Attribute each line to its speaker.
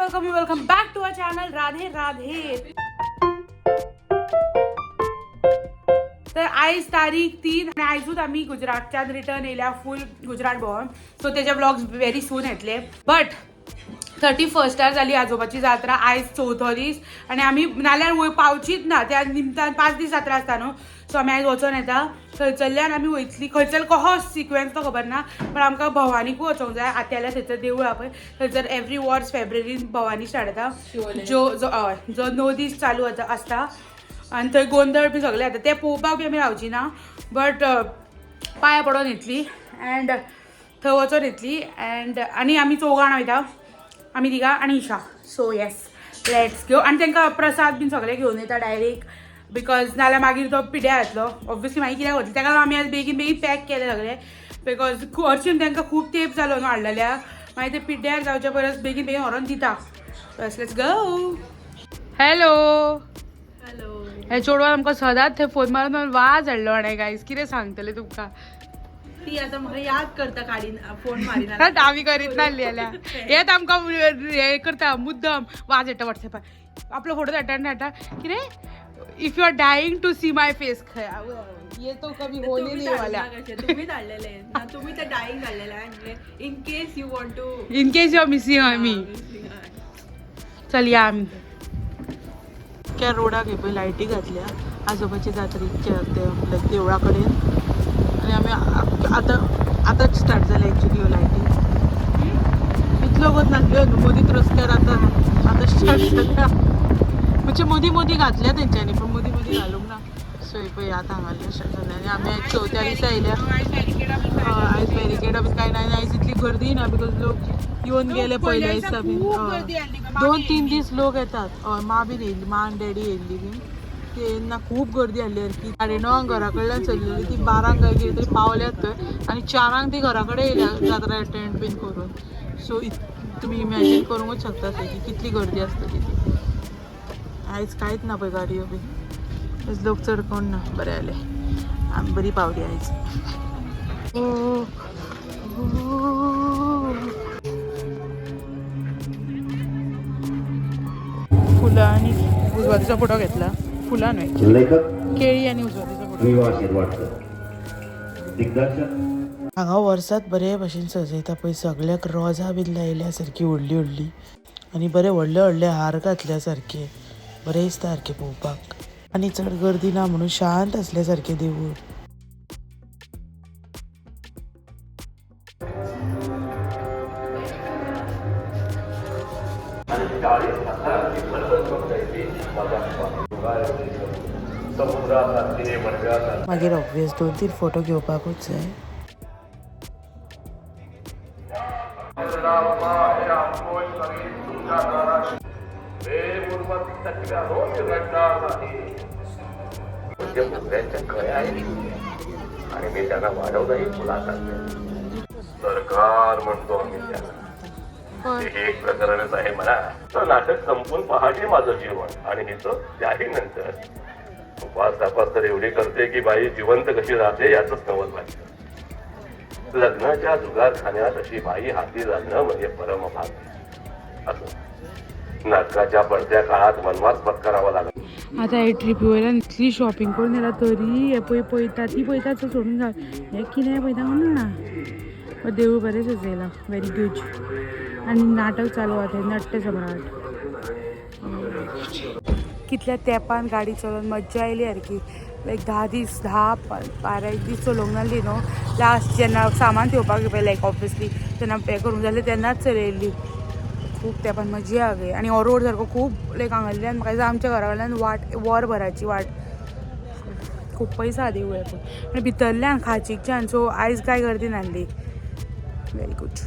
Speaker 1: Welcome welcome back to our channel. Radhe Radhe. तर आयज तारीख 3 आणि आयजूच आम्ही गुजरातच्यान रिटर्न येयल्या, फूल गुजरात भोंवन. सो तेजे व्लॉग्स व्हेरी सून येतले. बट 31 जाली आजोबाची जात्रा, आयज चवथो दीस आनी आमी नाल्यार वय पावचीच ना त्या निमतान. 5 दीस जात्रा आसता न्हू, सो आमी आयज वचोन येता. थंयसरल्यान आमी वयतली खंयसर कहो सिक्वेन्स तो खबर ना, पण आमकां भवानीकूय वचोंक जाय. आत्याल्या थंयसर देवूळ आहा पळय, थंयसर एवरी वर्स फेब्रुवारीन भवानी स्टार्ट जाता, जो जो हय जो 9 दीस चालू आसता आनी थंय गोंदळ बी सगळें जाता. तें पळोवपाक बी आमी रावची ना, बट पांया पडोन येतली अँड थंय वचोन येतली. अँड आनी आमी चौगां जाणां वयता, आमी तिगां आनी Isha. So yes, let's go. आनी तांकां प्रसाद बीन सगळें घेवन येता डायरेक्ट, because नाल्यार मागीर तो पिड्यार जातलो ऑब्वियसली. मागीर कित्याक वतली, ताका लागून आमी आज बेगीन बेगीन पॅक केलें सगळें, because हरशीं तांकां खूब तेंप जालो न्हू हाडलेल्या. मागीर ते पिड्ड्यार जावच्या परस बेगीन बेगीन व्हरोन दिता. बस, let's go. Hello.
Speaker 2: Hello.
Speaker 1: हे चेडवान आमकां सदांच थंय फोन मारून मारून वाज हाडलो. आनी गायज, कितें सांगतलें तुमकां,
Speaker 2: ती आता म्हाका याद करता, काडीन फोन मारिना.
Speaker 1: आमी करीत नासली जाल्यार हेत आमकां हे करता मुद्दम वाज हाडटा वॉट्सॅपार, आपलो फोटो धाडटा आनी धाडटा कितें, if you are dying to see my face. ये तो कभी होने नहीं वाला.
Speaker 2: तुम्ही धाडलेले ना, तुम्ही तर dying धाडलेले in case you want to,
Speaker 1: in case you are missing me. चल या आमी.
Speaker 2: त्या रोडाक हे पळय लायटी घातल्या आजोबाच्या जात्रेच्या लायक देवळा कडेन. आनी आमी आतां आतांच स्टार्ट जाल्या एक्चुली ह्यो लायटी. इतलो वत नासल्यो न्हू मदींच रस्त्यार, आतां आतां स्टार्ट जाल्या. म्हणजे मदीं मदीं घातल्या तेंच्यांनी, पूण मदीं मदीं घालूंक ना. सो हे पळय आतां हांगा स्टार्ट जालें आनी आमी आयज चवथ्या दिसा येयल्या. आयज बॅरिकेडा बी कांय ना आनी आयज इतली गर्दी ना, because लोक येवन गेले पयल्या दिसा बीन. 2-3 दीस लोक येतात. हय, मा बीन येयल्ली, मा आनी डॅडी येयल्ली बीन. तेन्ना खूब गर्दी आसली सारकी. 9:30 घरा कडल्यान चल्लेली ती, 12 काय कितें तरी पावल्यात थंय आनी 4 ती घरा कडेन येयल्या जात्रा अटेंड बीन करून. सो तुमी इमॅजीन करूंकूच शकता थंय की कितली गर्दी आसतली ती. आयज कांयच ना पळय गाडयो बीन, आयज लोक चड कोण ना. बरें जालें आमी बरी पावली आयज. फुलां आनी उजवातीचो फोटो घेतला. फुलां न्हय,
Speaker 3: लेखक
Speaker 2: केळी आनी उजवातीचो फोटो.
Speaker 3: विवा शिरवाडकर, दिग्दर्शक
Speaker 4: हांगा वर्सात बरे भशेन सजयता पळय, सगळ्याक रोजां बीन लायल्या सारकी व्हडली व्हडली आनी बरे व्हडले व्हडले हार घातल्या सारके, बरें दिसता सारकें पळोवपाक. आनी चड गर्दी ना म्हणून शांत आसले सारकें देवूळ. मागीर ऑब्वियस 2-3 फोटो घेवपाकूच जाय.
Speaker 3: आणि मी त्यांना वाढवलंही फुलासारखे. सरकार म्हणतो आम्ही त्यांना. हे एक प्रकरणच आहे म्हणा. तर नाटक संपून पहाटे माझं जीवन आणि हिचं त्याही नंतर उपास तापास तर एवढी करते की बाई जिवंत कशी राहते याच नवल वाटतं. लग्नाच्या जुगारखान्यात अशी बाई हाती लागणं म्हणजे परमभाग्य. असं नाटकाच्या पडत्या काळात वनवास पत्करावा लागला.
Speaker 1: आतां हे ट्रिपी वयल्यान इतली शॉपिंग करून येयला तरी हे पळय पळयता ती पळयता तो सोडून घाल. हें कितें पळयता म्हणून ना. देवूळ बरें सजयलां, व्हेरी गुड. आनी नाटक चालू आहा थंय, नाट्य सम्राट. कितल्या तेंपान गाडी चलोवन मज्जा आयली सारकी. लायक 10 दीस, 10-12 दीस चलोवंक नासली न्हू. लास्ट जेन्ना सामान थेवपाक पळय, लायक ऑब्वियसली तेन्ना हें करूंक जालें तेन्नाच चलयल्ली. खूब तेंपान मजा आगे. आनी हो रोड सारको खूब लायक हांगासरल्यान म्हाका दिसता आमच्या घरा कडल्यान वाट वरभराची वाट. खूब पयस आहा देवूळ हें पूण. आनी भितरल्यान खाचीकच्यान, सो आयज कांय गर्दी नासली. Very good.